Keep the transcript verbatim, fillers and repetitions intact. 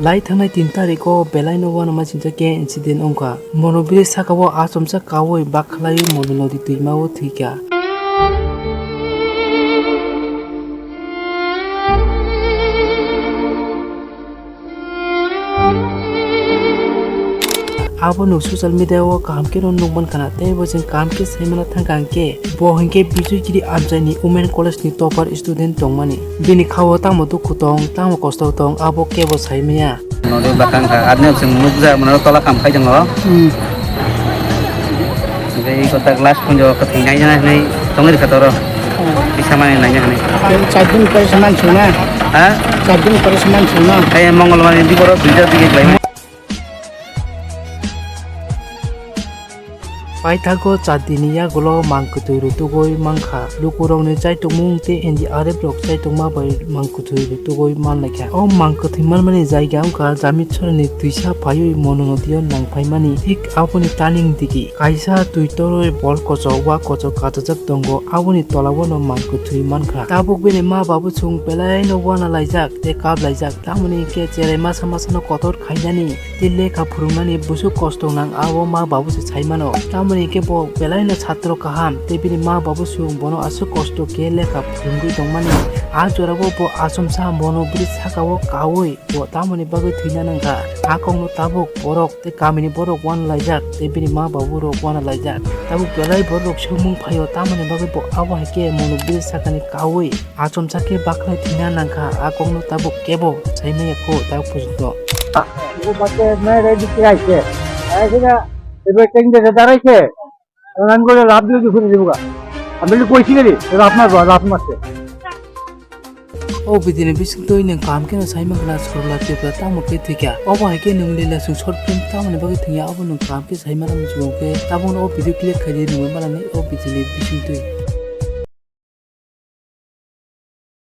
Lai thangnai tin tarikh o belai no uanama sincha khe incident wngkha. Mono bridge saka o achomsa kaui bakhlai mono nodi twima o thwikha. Abo nwng social media o kaham khe no nukman khana, tei bo chwng kaham khe saimana thangkha hwnkhe bo hwnkhe Bijuyagiri Amchaini Women College ni topper student tongmani. Bini khao tamo dukhu tong, tamo kosto tong, abo kebo saimaya. Nodi bakang kha, adni chwng nukjak mano tola kam khai tongo. Hmm. Hwnkhe iko tak last punjo kwthwi naina hinwi tongwi rwkha toro. Hmm. Bisa mani naina hinwi. Char din pore se mansukna. Ha? Char din pore se mansukna. Kaya Mongolbar ni diboro duita digi khlaimani. Paithago char din ni yagulo mang kwthwi rutugwi mankha. Lukurokni chaitokmung tei N D R F rok chaitokma bai mang kwthwi rutugwi manlaikha. O mang kwthwi manmani jaiga wngkha Jamitswrani twisa phaiwi Mono nodio nangphaimani thik aboni taning digi. Kaisa twi torwi bol kochok, wa kochok kachajak tongo, aboni tolao no mang kwthwi mankha. Tabuk bini ma babu chwng belai no uana laijak tei kap laijak, tamoni hwnkhe cherai masa masa no kotor khainani tei lekha phwrwngnani busuk kosto nang, abo ma babu se sai mano. Tamoni hwnkhe bo belai no chatro kaham tei bini ma babu chwng bono aswk kosto khe lekha phwrwngwi tongmani. A jorao bo achomsa Mono bridge saka o kaui bo tamoni bagwi thwina nangkha. A kokno tabuk borok tei kamini borok uana laijak tei bini ma babu rok uana laijak. Tabuk belai borok rok swngmung phaio, tamoni bagwi bo abo hai khe Mono bridge sakani kaui achomsa khe bakhlai thwina nangkha. A kokno tabuk kebo sai manya kho tabuk porjonto. Bo batte na ready khe ai khe. Ai khe na, ebe teng de darai khe. Nang gole lap diye dikhuri dibuga. Abeli koisi gari, lap mar ba, lap mar se. O bidini bising twi nwng kaham kheno saimang khna Sorla Tripura tamo khe thwikha. Obo hai khe nwng lila swng short film tamoni bagwi thwngya, obo nwng kaham khe saimano muchungo khe tabukno o video click khaidi nwngwi manani o bidini bising twi.